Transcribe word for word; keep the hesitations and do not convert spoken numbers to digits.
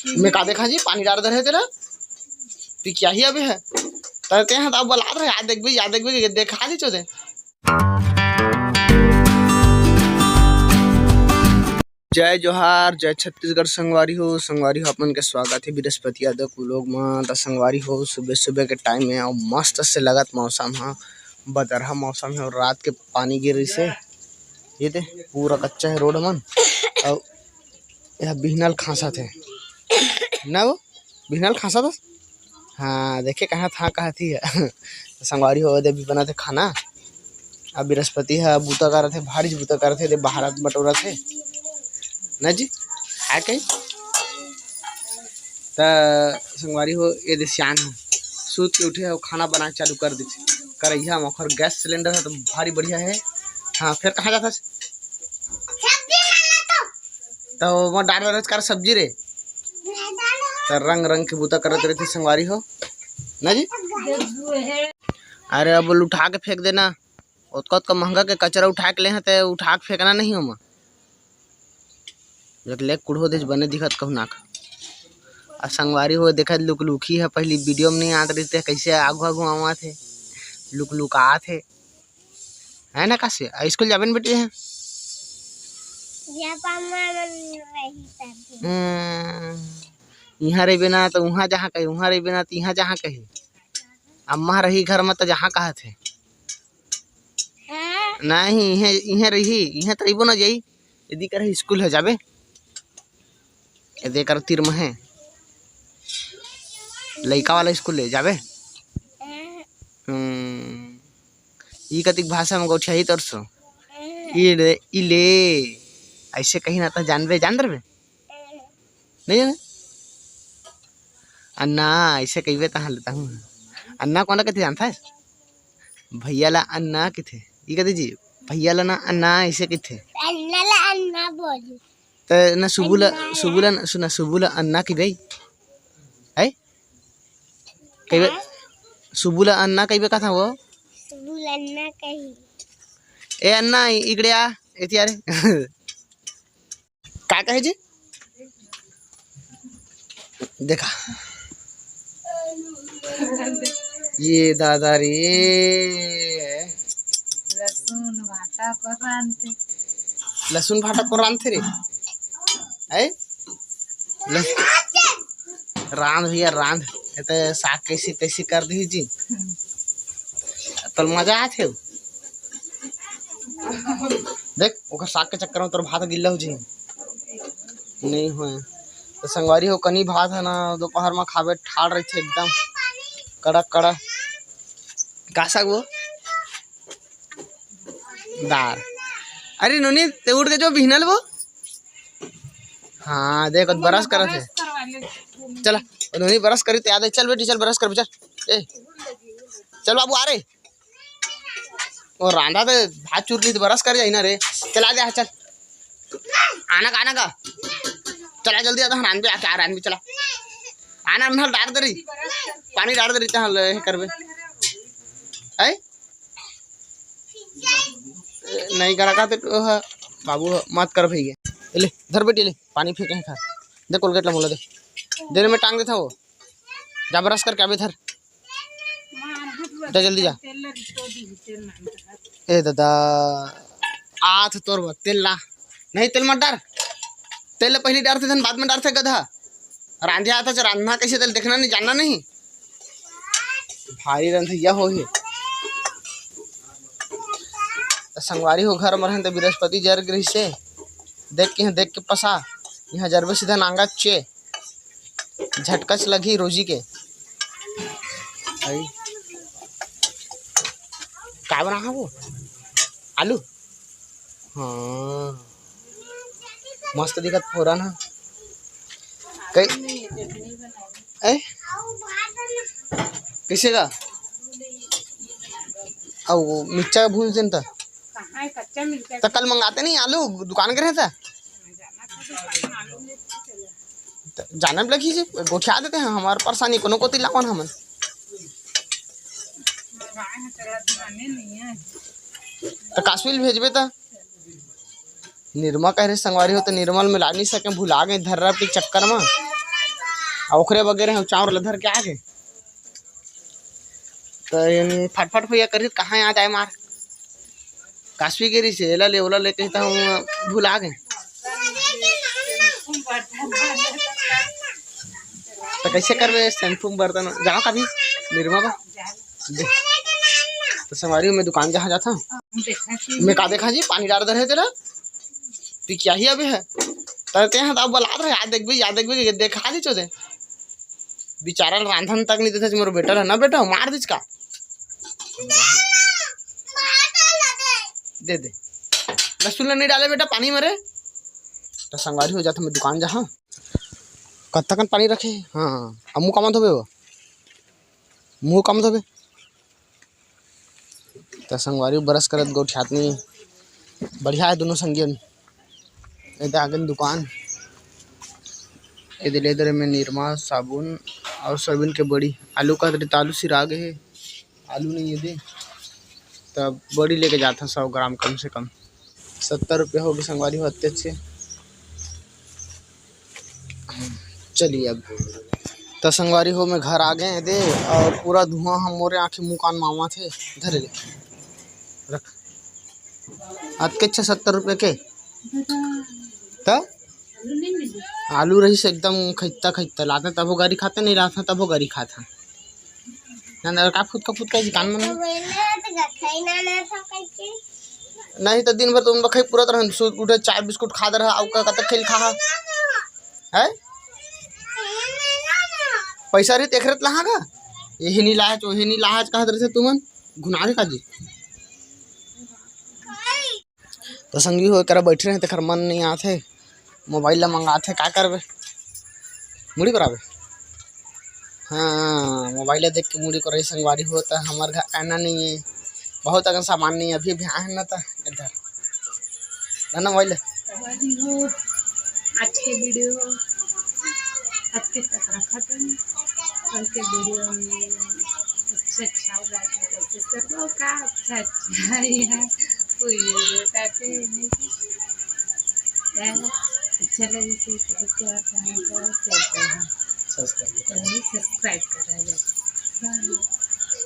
मैं का देखा जी, पानी डार दे रहे तेला। तू क्या ही अबे है? त तेहा त बलात रहे, आज देखबे, आज देखबे, देखा दे चोदे। जय जोहार, जय छत्तीसगढ़ संगवारी हो। संगवारी हो, आप मन के स्वागत हे बृहस्पति यादव के vlog म। त संगवारी हो, सुबह सुबह के time हे अउ मस्त से लगत मौसम ह, बदरहा मौसम हे अउ रात के पानी गिर रिहिसे। ये दे पूरा कच्चा हे road मन। अउ एहा बिहनल खांसत हे ना वो, बिहनल खांसत हस। हाँ, देखे कहाँ था, कहाँ थी है। संगवारी हो, दे भी बनत हे खाना। अब बृहस्पति ह बूता करत हे, भारी बूता करत हे, दे बहारत बटोरत हे ना जी, है कहीं। त संगवारी हो, ये दे सियान ह, सूत के उठे हे अउ खाना बनाए चालू कर दीस। करैया म ओखर gas cylinder ह तो भारी बढ़िया हे। हाँ, फिर कहाँ जाथस? त ओमा डार दे रहे कर सब्जी रे। त रंग रंग के बूता करत रहिथे संगवारी हो ना जी। अरे अब उठा के फेंक देना, ओतका ओतका महंगा के कचरा उठा के ले हे ते उठा के फेंकना नहीं ओमा। जब ले कुढ़ो देच बने दिखत कहूँ नाक। आ संगवारी हो देखत लुकलुकी ह, पहली video में नहीं आत रहिस ते कैसे आगू आगू आवत हे, लुकलुकात हे। है ना काशी? आ, स्कूल जाबे न बेटी है? जब अम्मा मन रही तब। हम्म, इहाँ रहिबे ना त उहाँ जहाँ कही, उहाँ रहिबे ना त इहाँ जहाँ कही। अम्मा रही घर में त जहाँ कहत हे। हाँ। नहीं, इहे, इहे रही, इहे त रहिबो ना जाई। यदि कर स्कूल है जाबे। यदि कर तीर में है। लइका वाला स्कूल ले जाबे। हाँ। हम्म। ई कतिक भाषा में गोठियाही तोर सो। हाँ। ई ले, ई ले। ऐसे कहीं ना त जानबे, जान दरबे? नहीं जाने? अन्ना, ऐसे कहिबे तहाँ लेता हूँ। अन्ना कोन ला कथे जानथस? भैया ला अन्ना कथे। ई कथे जी, भैया ला ना अन्ना ऐसे कथे। अन्ना ला अन्ना बोल। त ना सुबु ला, अन्ना ला। सुबु ला, सुना, सुबु ला अन्ना कहिबे। है? कहिबे, हाँ? सुबु ला अन्ना कहिबे कथा वो? सुबु ला अन्ना कही। ए अन्ना, इकड़े आ, एती आ रे। का कहे जी? देखा। ये दादा रे। लसुन भाटा को रांधथे। लसुन भाटा को रांधथे रे। है? लस-, रांध भैया, रांध। ये तो साग कैसी तैसी कर दी जी। तोला मजा आथे। देख, ओकर साग के चक्कर में तोर भात गिल्ला हो जाही। नहीं होय। त संगवारी हो, कनी भात है ना, दोपहर में खाबे ठाड़ रहिथे एकदम कड़क कड़क। का साग वो? दार। अरे नोनी, ते उठ के जो बिहनल वो। हाँ, देख, brush करत हे। चला, नोनी brush करी त याद है। चल बेटी, चल brush कर, चल। ए, चल बाबू, आ रे। वो रांधा तो भात चूर ली तो brush कर जाई ना रे। चला दे, चल। आना का, आना का। चला जल्दी आ, तो हम रांधबे, आके आ, रांधबे, चला। आना, महल डार दे रही। पानी डार दे रही, तहाँ ले करबे। है? नहीं करा का तो ओह, बाबू, मत कर भैया। ले, धर बेटी, ले, पानी फेंके हैं खा। दे Colgate ला मोला दे। दे रे, मैं टांग देता वो। जा brush करके आबे, धर। जा जल्दी जा। ए दादा, आथ तोर बर, तेल ला। नहीं, तेल मत डार। तेल ला पहली डारथे, धन बाद में डारथे, गधा। रांधे आथा च, रांधना कैसे तेल देखना नहीं, जानना नहीं। भारी रंधैया होही। त संगवारी हो, घर म रहन त बृहस्पति जर गिरिस हे। देख के, देख के पसा। इहाँ जरबे सीधा नांगा चे। झटकच लगही रोजी के। आई। का बना है वो? आलू? हाँ। मस्त दिखत फोरन ह। कई-, ए? कैसे का? अउ वो मिर्चा भून देन त। कहाँ है कच्चा मिर्चा? त कल मंगाते नहीं आलू, दुकान के रहता। त जाने में लगी जी, गोठिया देते हैं, हमार परेशानी कोनो कोती लावन हमन। त काश्मीर भेजबे त निरमा कह रहे संगवारी हो, त निरमा ल मिला नहीं सके, भुला गए धर्रा के चक्कर में। अउ ओकरे बगेरे हम चाउर ल धर के आ गे। त एन फटफट भैया करिस, कहाँ आ जाए मार, कासवी गिरी से एला ले ओला ले कही त हम भुला गे। त कैसे करबे शैम्पू बर्तन जाओ कभी निरमा बा। दे। त संगवारी मैं दुकान जहाँ जाता हूँ मैं का देखा जी पानी डार दे रहे तेरा। तू क्या ही अभी है? तर ते हैं तो अब बला रहे, याद देखबे, याद देखबे, देखा ली चोदे। बेचारा ल रांधन तक नहीं देथे, मोर बेटा ल ना बेटा, मार दिस का। दे दे। लहसुन ल नहीं डाले बेटा पानी में रे। त संगवारी हो जात मैं दुकान जहाँ। कत्ता कन पानी रखे? हाँ, हाँ। अब मुँह कामत होबे वो। मुँह कामत होबे। त संगवारी बरस करत गोठियात नहीं। बढ़िया है दोनों संगियन। एदे आगे दुकान। एदे ले दे रे में निरमा, साबुन और सोयाबीन के बड़ी। आलू का त आलू सिरा गे हे। आलू नहीं एदे। त बड़ी लेके जाता सौ ग्राम कम से कम। सत्तर रुपया होगे संगवारी हो, अत्ते अच्छे। चलिए अब त संगवारी हो, मैं घर आ गए दे और पूरा धुआं ह मोरे आँखी मुँह कान मामा थे। धरे ले, रख। अतके अच्छा सत्तर रुपये के। त आलू रहिस एकदम खैता खैता, लाते तभो गारी खाते, नहीं लाते तभो गारी खाते। ना, ना, का फुटका फुटका जी कान मन में? नहीं तो दिन भर तो उन बखई पूरा तरह सो उठे, चाय बिस्कुट खात रहा, अउ का कतक खेल खा है? पैसा रही तेखरत लहा का? यही नहीं लाहच, वही नहीं लाहच कहत रहे तुमन। घुना दे का जी। तो संगी हो, एकरा बैठे रहे, तेखर मन नहीं आथे, मोबाइल ला मंगाथे, का करबे? मुड़ी कराबे? हाँ, मोबाइल ला देख के मुड़ी कराई संगवारी हो, त हमर घर आना नहीं है, बहुत अकन सामान नहीं है, अभी, अभी आए हैं ना, त इधर है ना मोबाइल। संगवारी हो, आज के वीडियो अतके तक रखत हन। कल के वीडियो में अच्छा अच्छा और like कोशिश करबो का अच्छा अच्छा है कोई वीडियो ताकि नहीं है। अच्छा लगे तो like करा, comment करा, share करा। Subscribe करा। Subscribe करा जाए।